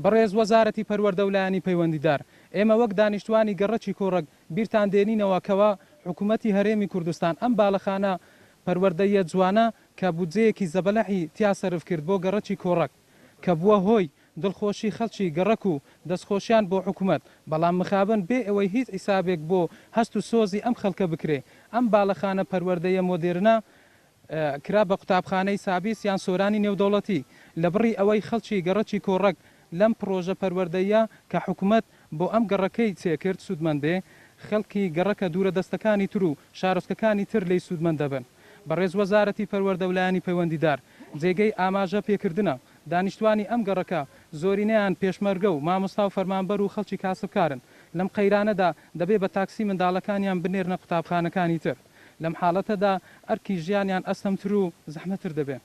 بەڕێز وەزارەتی پەروەردە و لایەنی پەیوەندیدار، ئێمە وەک دانیشتوانی گەڕەکی کۆڕەک بیرتان دێنینەوە کەوا حکومەتی هەرێمی کوردستان ئەم باڵەخانە پەروەردەییە جوانە کە بودجەیەکی زەبەلەحی تیا سەرف کرد بۆ گەڕەکی کۆڕەک کە بووە هۆی دڵخۆشی خەڵکی گەڕەک و دەستخۆشیان بۆ حکومەت، بەڵام مخابن بێ ئەوەی هیچ حیسابێک بۆ هەست و سۆزی ئەم خەڵکە بکرێ ئەم باڵەخانە پەروەردەیە مۆدێرنە کرا بە قوتابخانەی سابیس یان سۆرانی نێودەوڵەتی، لە بڕی ئەوەی خەڵکی گەڕەکی کۆڕەک لەم پڕۆژە پەروەردەییە کە حکومەت بۆ ئەم گەڕەکەی چێکرد سوودمەند بێ، خەڵکی گەڕەکە دوورەدەستەکانی تر و شارۆچکەکانی تر لێی سوودمەند دەبن. بەڕێز وەزارەتی پەروەردە و لایەنی پەیوەندیدار، جێگەی ئاماژە پێکردنە، دانیشتوانی ئەم گەڕەکە زۆرینەیان پێشمەرگە و مامۆستا و فەرمانبەر و خەڵکی کاسبکارن، لەم قەیرانەدا دەبێ بە تاکسی منداڵەکانیان بنێرنە قوتابخانەکانی تر. لەم حاڵەتەدا ئەرکی ژیانیان ئەستەمتر و زەحمەتر دەبێ.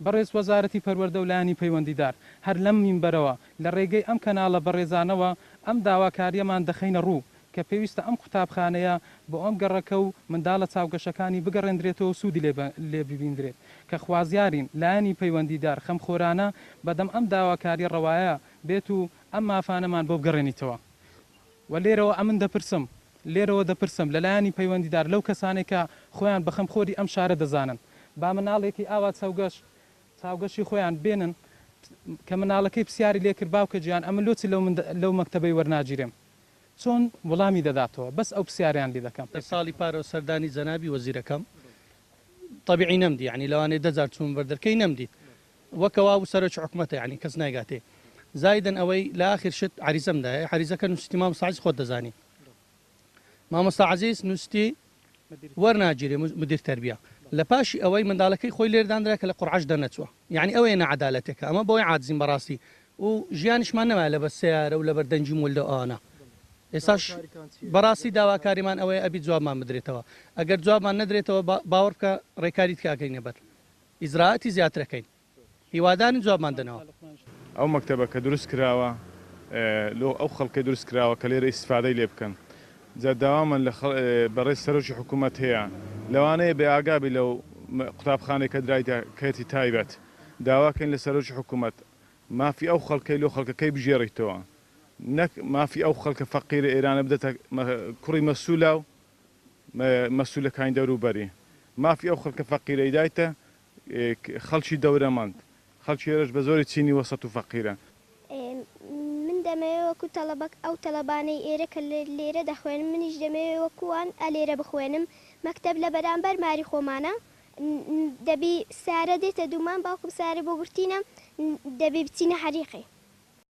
بەڕێز وەزارەتی پەروەردە و لایەنی پەیوەندیدار، هەر لەم مینبەرەوە، لە ڕێگەی ئەم کەناڵە بەڕێزانەوە ئەم داواکارییەمان دەخەینە ڕوو کە پێویستە ئەم قوتابخانەیە بۆ ئەم گەڕەکە و منداڵە چاوگەشەکانی بگەڕێندرێتەوە و سوودی لێ ببیندرێت کە خوازیارین لایەنی پەیوەندیدار خەمخۆرانە بەدەم ئەم داواکارییە ڕەوایە بێت و ئەم مافانەمان بۆ بگەڕێنیتەوە. وە لێرەوە ئەمن دەپرسم، لێرەوە دەپرسم لە لایەنی پەیوەندیدار لەو کەسانەی کە خۆیان بە خەمخۆری ئەم شارە دەزانن، با مناڵێکی ئاوا چاوگەش، چاوگەشی خۆیان بێنن، کە مناڵەکەی پسیاری لێ کرد باوکە گیان ئەمن لۆ چ لەو لەو مەکتەبەی وەرناگیرێم؟ چۆن وڵامی دەداتەوە؟ بەس ئەو پسیارەیان لی دەکەم. لە ساڵی پارەوە سەردانی جەنابی وەزیرەکەم تەبیعی نەمدی یانی لەوانەیە دە جار چوومە بەر دەرکەی نەمدیت وەک ئەوە بوو سەرۆکی حکومەتە یانی کەس نایگاتێ زایدەن ئەوەی لە ئاخیر شت عەریزەم دایە عەریزەکە نووسیتی مامۆستا عەزیز خۆت دەزانی مامۆستا عەزیز نووسیتی وەرناگیرێ مدیر تەربیە لە پاشی ئەوەی منداڵەکەی خۆی لێر دانرا کە لە قورعەش دەرنەچووە یعنی ئەوەیە نەعەدالەتێکە ئەمە بۆی عاجزین بەڕاستی و ژیانیشمان نەمایە لەبەر سەیارە و لەبەر دەنگی مۆلدە و ئەوانە ئێستاش بەڕاستی داواکاریمان ئەوەیە ئەبی جوابمان بدرێتەوە ئەگەر جوابمان نەدرێتەوە باوەڕ بکە ڕێکاری تکا ئەکەینە بەر ئیجرائاتی زیاتر ئەکەین هیوادارین جوابمان دەنەوە. ئەو مەکتەبە کە دروست کراوە لۆ ئەو خەڵکەی دروست کراوە کە لێرە ئیستفادەی لێ بکەن جا داوامان لە بەڕێز سەرۆکی حکوومەت هەیە لەوانەیە بێ ئاگا بی لەو قوتابخانەی کە درایتە کەرتی تایبەت داوا کەین لە سەرۆکی حکوومەت مافی ئەو خەڵکەی لۆ خەڵکەکەی بگێڕیتەوە نەک مافی ئەو خەڵکە فەقیرە ئێرانە بدەتە کوڕی مەسولا و مەسولەکانی دەوروبەری مافی ئەو خەڵکە فەقیرەی دایتە خەڵکی دەورەمەند خەڵکی ئێرەش بە زۆری چینی وەسەت و فەقیرە. من دەمەوێ وەکو تەڵەبەک ئەو تەڵەبانەی ئێرە کە لێرە دەخوێنن منیش دەمەوێ وەکو وان ئەلێرە بخوێنم مەکتەب لە بەرامبەر ماری خۆمانە دەبی سارە دێتە دوومان باوکم سارەی بۆ گرتینە دەبی بچینە حەریقێ.